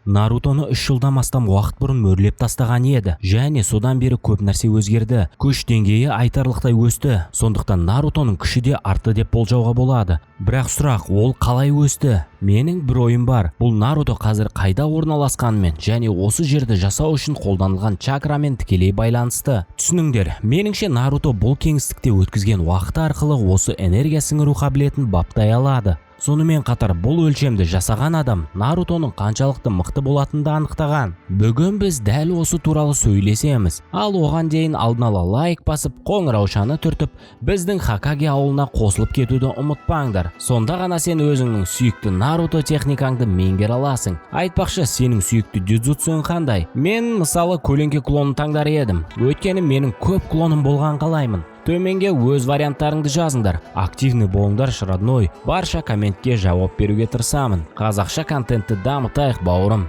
Нарутоны 3 жылдан астам уақыт бұрын мөрлеп тастаған еді және содан бері көп нәрсе өзгерді. Күш деңгейі айтарлықтай өсті, сондықтан Нарутоның күші де артты деп болжауға болады. Бірақ сұрақ: ол қалай өсті? Менің бір ойым бар. Бұл Наруто қазір қайда орналасқанымен және осы жерді жасау үшін қолданылған чакрамен тікелей байланысты. Түсініңдер, меніңше, Наруто бұл кеңістікте өткізген уақыты арқылы осы энергия сіңіру қабілетін баптай алады. Сонымен қатар бұл өлшемді жасаған адам Нарутоның қаншалықты мықты болатынын да анықтаған. Бүгін біз дәл осы туралы сөйлесеміз. Ал оған дейін алдын ала лайк басып, қоңыраушаны түртіп, біздің Хокаге ауылына қосылып кетуді ұмытпаңдар. Сонда ғана сен өзіңнің сүйікті Наруто техникаңды меңгере аласың. Айтпақшы, сенің сүйікті дзюдзюцуың қандай? Мен, мысалы, көлеңке клонын таңдар едім, өйткені менің көп клоным болған қалаймын. Төменге өз варианттарыңды жазыңдар. Активный болыңдаршы, родной. Барша комментке жауап беруге тырысамын. Қазақша контентті дамытайық, бауырым.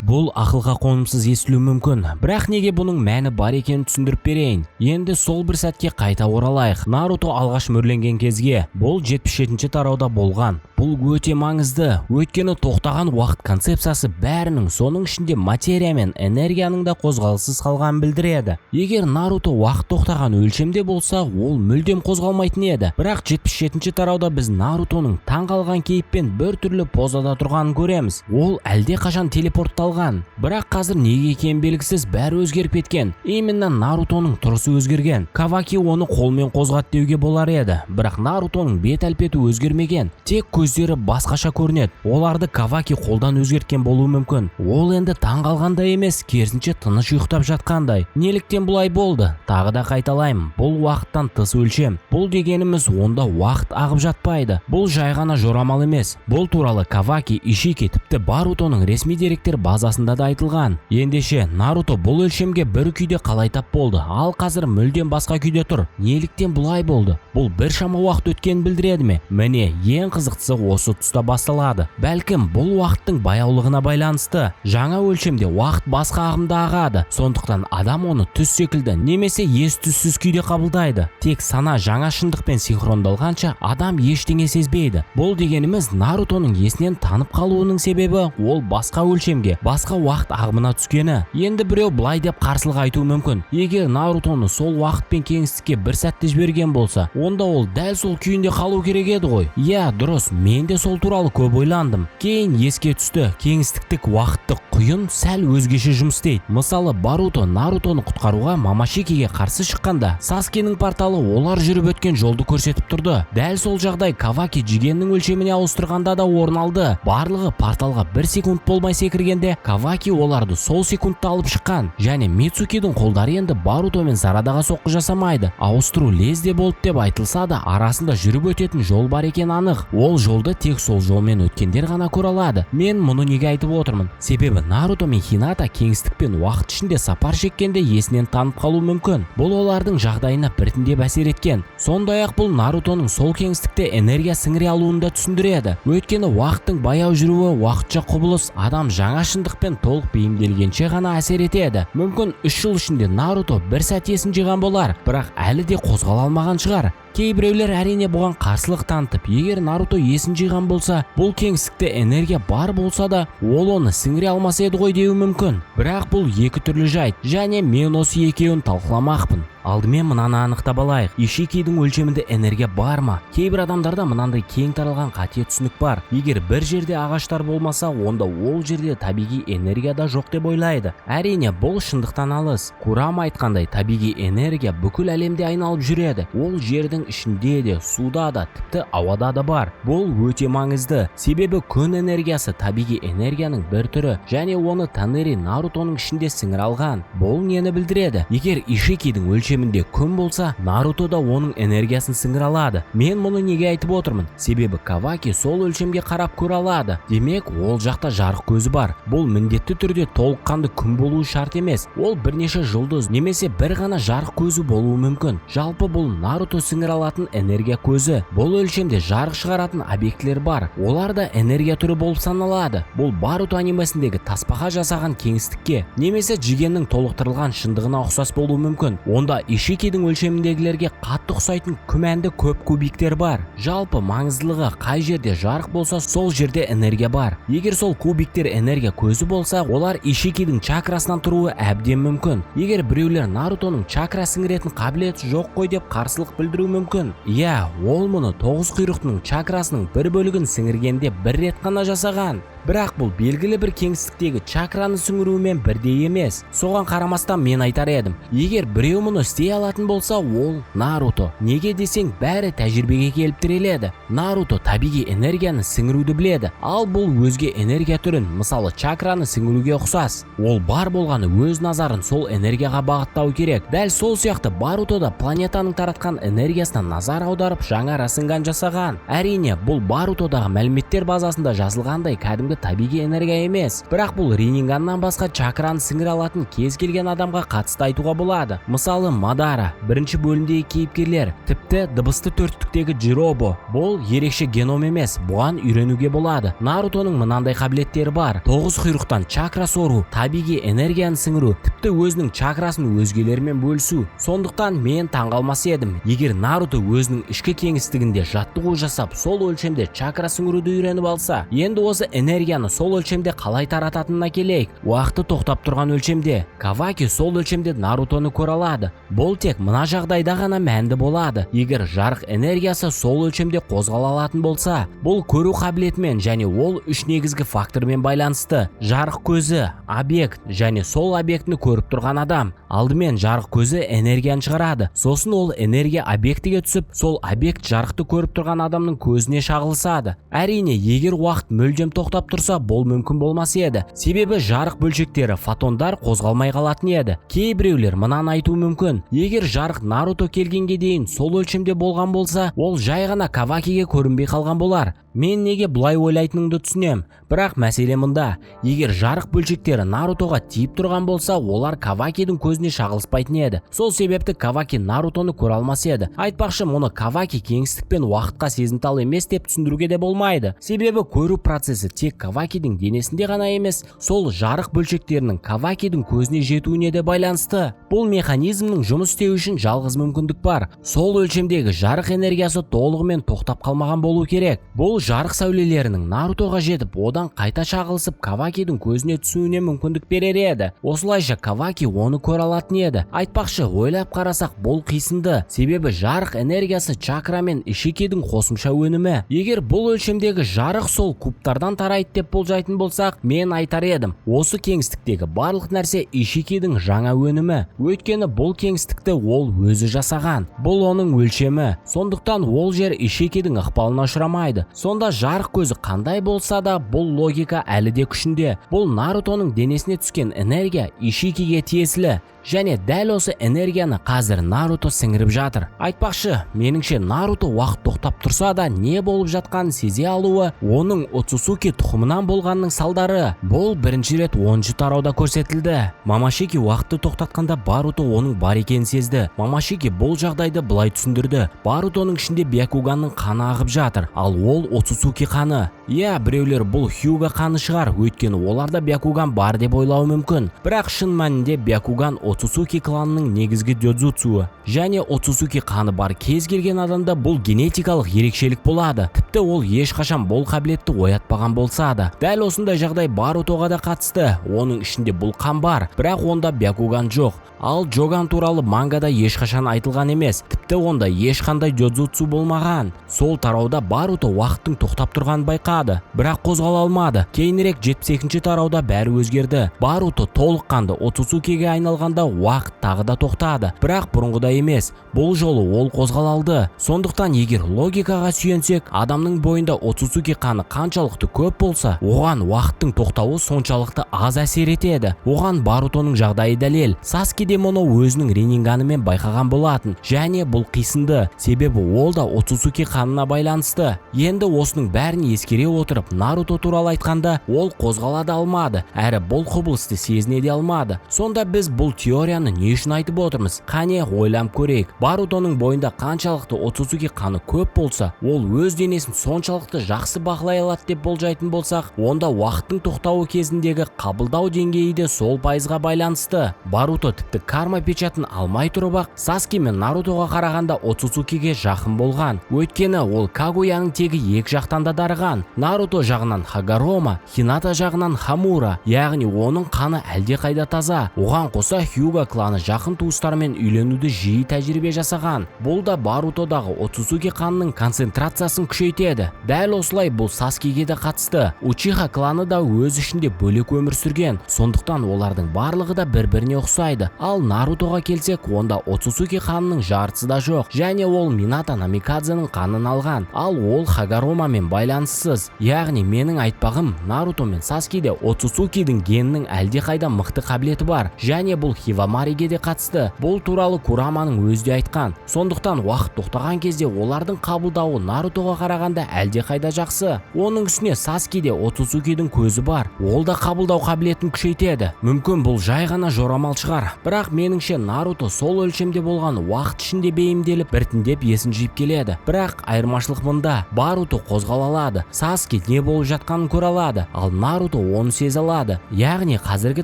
Бұл ақылға қонымсыз естілуі мүмкін, бірақ неге бұның мәні бар екенін түсіндіріп берейін. Енді сол бір сәтке қайта оралайық, Наруто алғаш мөрленген кезге. Бұл 77 тарауда болған. Бұл өте маңызды, өйткені тоқтаған уақыт концепциясы бәрінің, соның ішінде материя мен энергияның да қозғалыссыз қалғанын білдіреді. Егер Наруто уақыт тоқтаған өлшемде болса, ол мүлдем қозғалмайтын еді. Бірақ 77 тарауда біз Нарутоның таң қалған кейіппен бір түрлі позада тұрғанын көреміз. Ол әлде қашан телепортталған, бірақ қазір неге екені белгісіз, бәрі өзгеріп кеткен. Именно Нарутоның тұрысы өзгерген. Каваки оны қолмен қозғады деуге болар еді, бірақ Нарутоның бет әлпеті өзгермеген, тек көздері басқаша көрінеді. Оларды Каваки қолдан өзгерткен болуы мүмкін. Ол енді таң қалғандай емес, керісінше тыныш ұйықтап жатқандай. Неліктен бұлай болды? Тағы да қайталаймын, бұл уақыттан тыс өлшем. Бұл дегеніміз, онда уақыт ағып жатпайды. Бұл жай ғана жорамал емес. Бұл туралы Каваки, Ишики, тіпті Барутоның ресми деректер базасында да айтылған. Ендеше, Наруто бұл өлшемге бір күйде қалай тап болды, ал қазір мүлдем басқа күйде тұр? Неліктен бұлай болды? Бұл біршама уақыт өткенін білдіреді ме? Міне, ең қызықтысы осы тұста басталады. Бәлкім, бұл уақыттың баяулығына байланысты. Жаңа өлшемде уақыт басқа ағымда ағады, сондықтан адам оны түс секілді немесе ес түссіз күйде қабылдайды. Тек сана жаңа шындықпен синхрондалғанша, адам ештеңе сезбейді. Бұл дегеніміз, Нарутоның есінен танып қалуының себебі ол басқа өлшемге, басқа уақыт ағымына түскені. Енді біреу былай деп қарсылық айтуы мүмкін: егер Нарутоны сол уақыт пен кеңістікке бір сәтте жіберген болса, онда ол дәл сол күйінде қалу керек еді ғой. Иә, дұрыс, мен де сол туралы көп ойландым. Кейін еске түсті, кеңістіктік уақыттық құйын сәл өзгеше жұмыс істейді. Мысалы, Баруто Нарутоны құтқаруға Мамашикиге қарсы шыққанда, Саскенің порталы олар жүріп өткен жолды көрсетіп тұрды. Дәл сол жағдай Каваки Джигеннің өлшеміне ауыстырғанда да орын алды. Барлығы порталға бір секунд болмай секіргенде, Каваки оларды сол секундта алып шыққан және Мицукидің қолдары енді Баруто мен Сарадаға соққы жасамайды. Ауыстыру лезде болды деп айтылса да, арасында жүріп өтетін жол бар екені анық. Ол жолды тек сол жолмен өткендер ғана көре алады. Мен мұны неге айтып отырмын? Себебі Наруто мен Хината кеңістік пен уақыт ішінде сапар шеккенде есінен танып қалуы мүмкін. Бұл олардың жағдайына біртіндеп әсер еткен. Сондай ақ бұл Нарутоның сол кеңістікте энергия сіңіре алуын да түсіндіреді, өйткені уақыттың баяу жүруі уақытша құбылыс, адам жаңа шындықпен толық бейімделгенше ғана әсер етеді. Мүмкін, 3 жыл ішінде Наруто бір сәт есін жиған болар, бірақ әлі де қозғала алмаған шығар. Кейбіреулер, әрине, бұған қарсылық танытып, егер Наруто есін жиған болса, бұл кеңістікте энергия бар болса да, ол оны сіңіре алмас еді ғой деуі мүмкін. Бірақ бұл екі түрлі жайт және мен осы екеуін талқыламақпын. Алдымен мынаны анықтап алайық: Ишикидің өлшемінде энергия бар ма? Кейбір адамдарда мынандай кең таралған қате түсінік бар: егер бір жерде ағаштар болмаса, онда ол жерде табиғи энергия да жоқ деп ойлайды. Әрине, бұл шындықтан алыс. Курама айтқандай, табиғи энергия бүкіл әлемде айналып жүреді. Ол жердің ішінде де, суда да, тіпті ауада да бар. Бұл өте маңызды, себебі күн энергиясы табиғи энергияның бір түрі және оны Тонери Нарутоның ішінде сіңіре алған. Бұл нені білдіреді? Егер Ишикидің өлшемінде күн болса, Наруто да оның энергиясын сіңіре алады. Мен мұны неге айтып отырмын? Себебі Каваки сол өлшемге қарап көре алады. Демек, ол жақта жарық көзі бар. Бұл міндетті түрде толыққанды күн болуы шарт емес. Ол бірнеше жұлдыз немесе бір ғана жарық көзі болуы мүмкін. Жалпы, бұл Наруто сіңіре алатын энергия көзі. Бұл өлшемде жарық шығаратын объектілер бар, олар да энергия түрі болып саналады. Бұл Баруто анимесіндегі тасбақа жасаған кеңістікке немесе Джигеннің толықтырылған шындығына ұқсас болуы мүмкін. Онда Ишикидің өлшеміндегілерге қатты ұқсайтын күмәнді көп кубиктер бар. Жалпы маңыздылығы, қай жерде жарық болса, сол жерде энергия бар. Егер сол кубиктер энергия көзі болса, олар Ишикидің чакрасынан тұруы әбден мүмкін. Егер біреулер Нарутоның чакра сіңіретін қабілеті жоқ қой деп қарсылық білдіруі мүмкін. Иә, ол мұны тоғыз құйрықтының чакрасының бір бөлігін сіңіргенде бір рет қана жасаған. Бірақ бұл белгілі бір кеңістіктегі чакраны сіңірумен бірдей емес. Соған қарамастан, мен айтар едім, егер біреу мұны істей алатын болса, ол Наруто. Неге десең, бәрі тәжірибеге келіп тіреледі. Наруто табиғи энергияны сіңіруді біледі, ал бұл өзге энергия түрін, мысалы, чакраны сіңіруге ұқсас. Ол бар болғаны өз назарын сол энергияға бағыттау керек. Дәл сол сияқты Баруто да планетаның таратқан энергиясына назар аударып, жаңа расенган жасаған. Әрине, бұл Барутодағы мәліметтер базасында жазылғандай кәдімгі табиғи энергия емес, бірақ бұл рининганнан басқа чакраны сіңіре алатын кез келген адамға қатысты айтуға болады. Мысалы, Мадара, бірінші бөлімдегі кейіпкерлер, тіпті дыбысты төрттіктегі Джиробо. Бұл ерекше геном емес, бұған үйренуге болады. Нарутоның мынандай қабілеттері бар: тоғыз құйрықтан чакра сору, табиғи энергияны сіңіру, тіпті өзінің чакрасын өзгелермен бөлісу. Сондықтан мен таңғалмас едім, егер Наруто өзінің ішкі кеңістігінде жаттығу жасап, сол өлшемде чакра сіңіруді үйреніп алса. Енді осы энергияны сол өлшемде қалай тарататынына келейік. Уақыты тоқтап тұрған өлшемде Каваки сол өлшемде Нарутоны көре алады. Бұл тек мына жағдайда ғана мәнді болады: егер жарық энергиясы сол өлшемде қозғала алатын болса. Бұл көру қабілетімен және ол үш негізгі фактормен байланысты: жарық көзі, объект және сол объектіні көріп тұрған адам. Алдымен жарық көзі энергияны шығарады, сосын ол энергия объектіге түсіп, сол объект жарықты көріп тұрған адамның көзіне шағылысады. Әрине, егер уақыт мүлдем тоқтап тұрса, бұл мүмкін болмас еді, себебі жарық бөлшектері, фотондар қозғалмай қалатын еді. Кейбіреулер мынаны айтуы мүмкін: егер жарық Наруто келгенге дейін сол өлшемде болған болса, ол жай ғана Кавакиге көрінбей қалған болар. Мен неге бұлай ойлайтыныңды түсінем, бірақ мәселе мында: егер жарық бөлшектері Нарутоға тиіп тұрған болса, олар Кавакидің көзіне шағылыспайтын еді. Сол себепті Каваки Нарутоны көре алмас еді. Айтпақшы, мұны Каваки кеңістік пен уақытқа сезімтал емес деп түсіндіруге де болмайды, себебі көру процесі тек Кавакидің денесінде ғана емес, сол жарық бөлшектерінің Кавакидің көзіне жетуіне де байланысты. Бұл механизмнің жұмыс істеуі үшін жалғыз мүмкіндік бар: сол өлшемдегі жарық энергиясы толығымен тоқтап қалмаған болу керек. Бұл жарық сәулелерінің Нарутоға жетіп, одан қайта шағылысып, Кавакидің көзіне түсуіне мүмкіндік берер еді. Осылайша Каваки оны көре алатын еді. Айтпақшы, ойлап қарасақ, бұл қисынды, себебі жарық энергиясы чакра мен ишикидің қосымша өнімі. Егер бұл өлшемдегі жарық сол кубтардан тарайды деп болжайтын болсақ, мен айтар едім, осы кеңістіктегі барлық нәрсе Ишикидің жаңа өнімі, өйткені бұл кеңістікті ол өзі жасаған. Бұл оның өлшемі, сондықтан ол жер Ишикидің ықпалына ұшырамайды. Сонда жарық көзі қандай болса да, бұл логика әлі де күшінде. Бұл Нарутоның денесіне түскен энергия Ишикиге тиесілі және дәл осы энергияны қазір Наруто сіңіріп жатыр. Айтпақшы, меніңше, Наруто уақыт тоқтап тұрса да, не болып жатқанын сезе алуы оның Оцусуки тұқымынан болғанның салдары. Бұл бірінші рет 10 тарауда көрсетілді. Мамашики уақытты тоқтатқанда, Баруто оның бар екенін сезді. Мамашики бұл жағдайды былай түсіндірді: Барутоның ішінде Бьякуганның қаны ағып жатыр, ал ол Оцусуки қаны. Иә, біреулер бұл Хьюга қаны шығар, өйткені оларда Бьякуган бар деп ойлауы мүмкін. Бірақ шын мәнінде Бьякуган Оцусуки кланының негізгі дзюдзюцуы және Оцусуки қаны бар кез келген адамда бұл генетикалық ерекшелік болады, тіпті ол ешқашан бұл қабілетті оятпаған болса да. Дәл осындай жағдай Барутоға да қатысты. Оның ішінде бұл қан бар, бірақ онда Бьякуган жоқ. Ал Джоган туралы мангада ешқашан айтылған емес, тіпті онда ешқандай дзюдзюцу болмаған. Сол тарауда Баруто уақыттың тоқтап тұрғанын байқады, бірақ қозғала алмады. Кейінірек 72 тарауда бәрі өзгерді. Баруто толыққанды Оцусукиге айналғанда, уақыт тағы да тоқтады, бірақ бұрынғыдай емес. Бұл жолы ол қозғала алды. Сондықтан егер логикаға сүйенсек, адамның бойында Оцусуки қаны қаншалықты көп болса, оған уақыттың тоқтауы соншалықты аз әсер етеді. Оған Барутоның жағдайы дәлел. Саски де мұны өзінің рининганымен байқаған болатын және бұл қисынды, себебі ол да Оцусуки қанына байланысты. Енді осының бәрін ескере отырып, Наруто туралы айтқанда, ол қозғала да алмады әрі бұл құбылысты сезіне де алмады. Сонда біз бұл теорияны не үшін айтып отырмыз? Қане, ойланып көрейік. Барутоның бойында қаншалықты Оцусуки қаны көп болса, ол өз денесін соншалықты жақсы бақылай алады деп болжайтын болсақ, онда уақыттың тоқтауы кезіндегі қабылдау деңгейі де сол пайызға байланысты. Баруто тіпті карма печатын алмай тұрып-ақ Саске мен Нарутоға қарағанда Оцуцукиге жақын болған. Өйткені ол Кагуяның тегі екі жақтан да дарыған. Наруто жағынан Хагарома, Хината жағынан Хамура, яғни оның қаны әлдеқайда таза. Оған қоса Хьюга кланы жақын туыстарымен үйленуді жиі тәжірибе жасаған. Бұл да Барутодағы Оцуцуки қанының концентрациясын күшейтеді. Дәл осылай бұл Саскеге де қатысты. Учиха кланы да өз ішінде бөлек өмір сүрген. Сондықтан олардың барлығы да бір-біріне ұқсайды. Ал Нарутоға келсек, онда Оцуцуки қанының жартысы да жоқ. Және ол Минато Намикадзеның қанын алған. Ал ол Хагаромамен байланыссыз. Яғни менің айтпағым, Наруто мен Саскеде Оцуцукидің генінің әлдеқайда мықты қабілеті бар. Және бұл Хивамариге де қатысты. Бұл туралы Кураманың өзі де айтқан. Сондықтан уақыт тоқтаған кезде олардың қабылдауы Нарутоға қарағанда әлдеқайда жақсы. Оның үстіне Саскеде Оцуцукидің көзі бар. Ол да қабылдау қабілетін күшейтеді. Мүмкін, бұл жай ғана жорамал шығар. Бірақ меніңше, Наруто сол өлшемде болған уақыт ішінде бейімделіп, біртіндеп есін жиып келеді. Бірақ айырмашылық мында: Баруто қозғала алады, Саске не болып жатқанын көре алады, ал Наруто оны сезе алады. Яғни қазіргі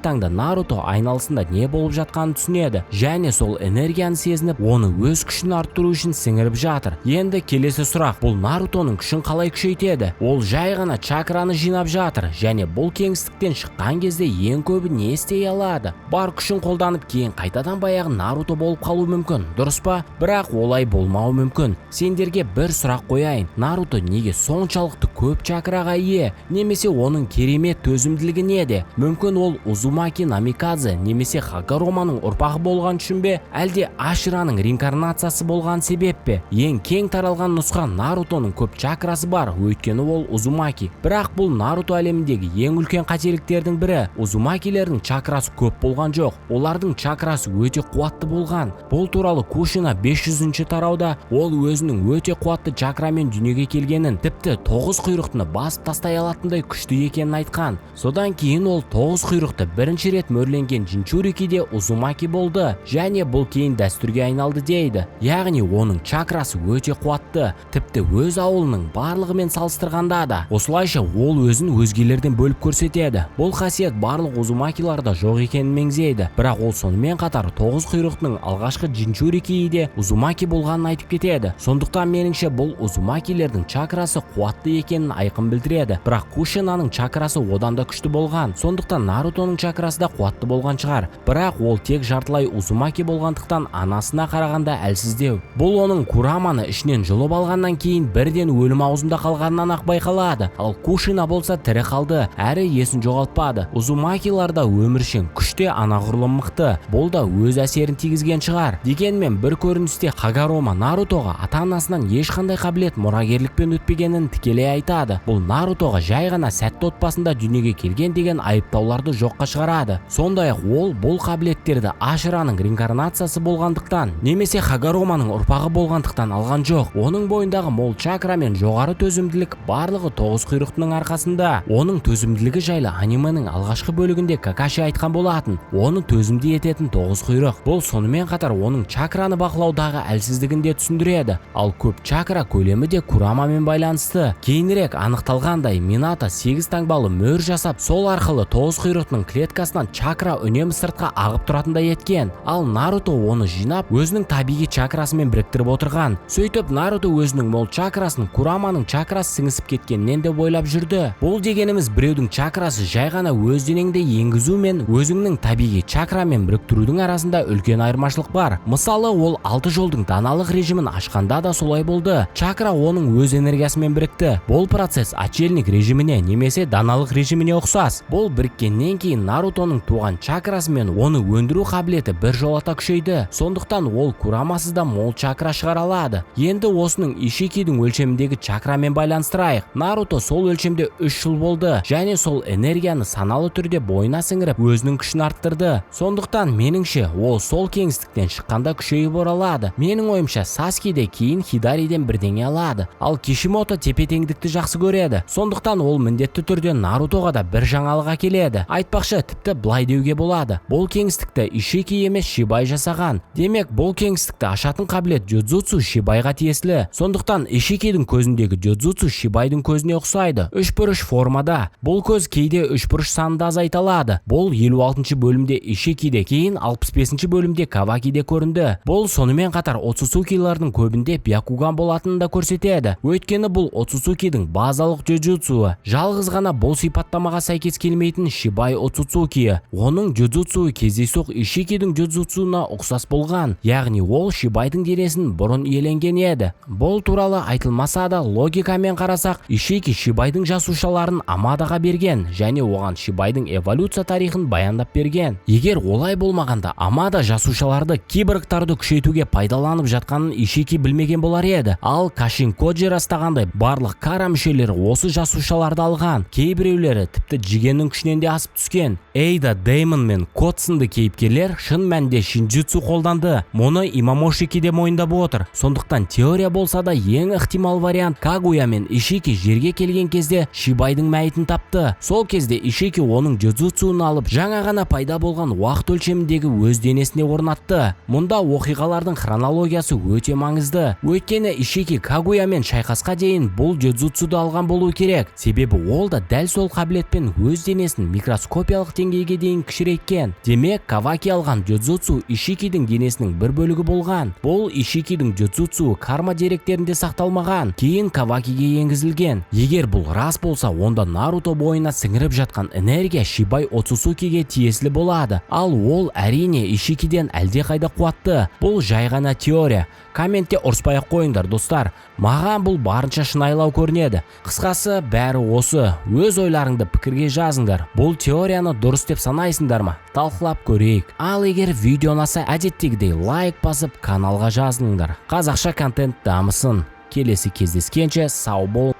таңда Наруто айналасында не болып жатқанын түсінеді және сол энергияны сезініп, оны өз күшін арттыру үшін сіңіріп жатыр. Енді келесі сұрақ: бұл Нарутоның күшін қалай күшейтеді? Ол жай ғана чакраны жинап жатыр және бұл кеңістіктен шыққан кезде ең көбі не істей алады? Бар күшін қолданып, кейін қайтадан баяғы Наруто болып қалуы мүмкін, дұрыс па? Бірақ олай болмауы мүмкін. Сендерге бір сұрақ қояйын: Наруто неге соншалықты көп чакраға ие немесе оның керемет төзімділігі неде? Мүмкін, ол Узумаки Намикадзе немесе Хагароманың ұрпағы болған үшін бе, әлде Ашираның реинкарнациясы болған себеп пе? Ең кең таралған нұсқа: Нарутоның көп чакрасы бар, өйткені ол Узумаки. Бірақ бұл Наруто әлеміндегі ең үлкен қателіктердің бірі. Узумакилердің чакрасы көп болған жоқ, олардың чакрасы өте қуатты болған. Бұл туралы Кушина 500 тарауда ол өзінің өте қуатты чакрамен дүниеге келгенін, тіпті тоғыз құйрықтыны басып тастай алатындай күшті екенін айтқан. Содан кейін ол тоғыз құйрықты бірінші рет мөрленген джинчурики де Узумаки болды және бұл кейін дәстүрге айналды дейді. Яғни оның чакрасы өте қуатты, тіпті өз ауылының барлығымен салыстырғанда да. Осылайша ол өзін өзгелерден бөліп көрсетеді. Бұл қасиет барлық Узумакиларда жоқ екенін меңзейді. Бірақ ол сонымен қатар тоғыз құйрықтың алғашқы джинчурикиі де Узумаки болғанын айтып кетеді. Сондықтан меніңше, бұл Узумакилердің чакрасы қуатты екенін айқын білдіреді. Бірақ Кушинаның чакрасы одан да күшті болған, сондықтан Нарутоның чакрасы да қуатты болған шығар. Бірақ ол тек жартылай Узумаки болғандықтан, анасына қарағанда әлсіздеу. Бұл оның Кураманы ішінен жұлып алғаннан кейін бірден өлім аузында қалғанынан ақ байқалады. Ал Кушина болса тірі қалды әрі есін жоғалтпады. Узумакиларда өміршең күш те анағұрлым мықты, бұл да өз әсерін тигізген шығар. Дегенмен бір көріністе Хагарома Нарутоға ата анасынан ешқандай қабілет мұрагерлікпен өтпегенін тікелей айтады. Бұл Нарутоға жай ғана сәтті отбасында дүниеге келген деген айыптауларды жоққа шығарады. Сондай ақ ол бұл қабілеттерді Ашираның реинкарнациясы болғандықтан немесе Хагароманың ұрпағы болғандықтан алған жоқ. Оның бойындағы мол чакра мен жоғары төзімділік барлығы тоғыз құйрықтының арқасында. Оның төзімділігі жайлы анименің алғашқы бөлігінде Какаши айтқан болатын: оны төзімді ететін тоғыз құйрық. Бұл сонымен қатар оның чакраны бақылаудағы әлсіздігін де түсіндіреді. Ал көп чакра көлемі де Курамамен байланысты. Кейінірек анықталғандай, Минато сегіз таңбалы мөр жасап, сол арқылы тоғыз құйрықтың клеткасынан чакра үнемі сыртқа ағып тұратындай еткен. Ал Наруто оны жинап, өзінің табиғи чакрасымен біріктіріп отырған. Сөйтіп Наруто өзінің мол чакрасын Кураманың чакрасы сіңісіп кеткеннен деп ойлап жүрді. Бұл дегеніміз, біреудің чакрасы жай ғана өз денеңде енгізу мен өзіңнің табиғи чакрамен біріктірудің арасында үлкен айырмашылық бар. Мысалы, ол алты жолдың даналық режимін ашқанда да солай болды: чакра оның өз энергиясымен бірікті. Бұл процесс отшельник режиміне немесе даналық режиміне ұқсас. Бұл біріккеннен кейін Нарутоның туған чакрасы мен оны өндіру қабілеті бір жолата күшейді. Сондықтан ол Курамасыз да мол чакра шығара алады. Енді осының Ишикидің өлшеміндегі чакрамен байланыстырайық. Наруто сол өлшемде 3 жыл болды және сол энергияны саналы түрде бойына сіңіріп, өзінің күшін арттырды. Сондықтан меніңше, ол сол кеңістіктен шыққанда күшейіп оралады. Менің ойымша, Саски де кейін Хидариден бірдеңе алады. Ал Кишимото тепе теңдікті жақсы көреді, сондықтан ол міндетті түрде Нарутоға да бір жаңалық әкеледі. Айтпақшы, тіпті былай деуге болады: бұл кеңістікті Ишики емес, Шибай жасаған. Демек, бұл кеңістікті ашатын қабілет дзюдзюцу Шибайға тиесілі. Сондықтан Ишикидің көзіндегі дзюдзюцу Шибайдың көзіне ұқсайды. Үшбұрыш формада. Бұл көз кейде үшбұрыш санында азайталады. Бұл 56 бөлімде Ишикиде, кейін 65 бөлімде Кавакиде көрінді. Бұл сонымен қатар Оцуцукилардың көбінде Бьякуган болатынын да көрсетеді. Өйткені бұл Оцуцукидің базалық дзюдзюцуы. Жалғыз ғана бұл сипаттамаға сәйкес келмейтін Шибай Оцуцукиі. Оның дзюдзюцуы кездейсоқ Ишикидің дзюдзюцуына ұқсас болған. Яғни ол Шибайдың денесін бұрын иеленген еді. Бұл туралы айтылмаса да, логикамен қарасақ, Ишики Шибайдың жасушаларын Амадаға берген және оған Шибайдың эволюция тарихын баяндап берген. Егер олай болмағанда, Амада жасушаларды киборгтарды күшейтуге пайдаланып жатқанын Ишики білмеген болар еді. Ал Кашин Коджи растағандай, барлық кара мүшелері осы жасушаларды алған. Кейбіреулері тіпті Джигеннің күшінен де асып түскен. Эйда, Деймон мен Кот сынды кейіпкерлер шын мәнінде шинджутсу қолданды. Мұны Имамошики де мойындап отыр. Сондықтан теория болса да, ең ықтимал вариант: Кагуя мен Ишики жерге келген кезде Шибайдың мәйітін тапты. Сол кезде Ишики оның дзюдзюцуын алып, жаңа ғана пайда болған уақыт өлшеміндегі өз денесіне орнатты. Мұнда оқиғалардың хронологиясы өте маңызды. Өйткені Ишики Кагуямен шайқасқа дейін бұл дзюдзюцуды алған болуы керек. Себебі ол да дәл сол қабілетпен өз денесін микроскопиялық деңгейге дейін кішірейткен. Демек, Каваки алған дзюдзюцу Ишикидің денесінің бір бөлігі болған. Бұл Ишикидің дзюдзюцуы карма деректерінде сақталмаған, кейін Кавакиге енгізілген. Егер бұл рас болса, онда Наруто бойына сіңіріп жатқан энергия Шибай Оцуцукиге тиесілі болады. Ал ол, әрине, Ишикиден әлдеқайда қуатты. Бұл жай ғана теория. Комментте ұрыспай ақ қойыңдар, достар. Маған бұл барынша шынайылау көрінеді. Қысқасы, бәрі осы. Өз ойларыңды пікірге жазыңдар. Бұл теорияны дұрыс деп санайсыңдар ма? Талқылап көрейік. Ал егер видео ұнаса, әдеттегідей лайк басып, каналға жазылыңдар. Қазақша контент дамысын. Келесі кездескенше сау бол.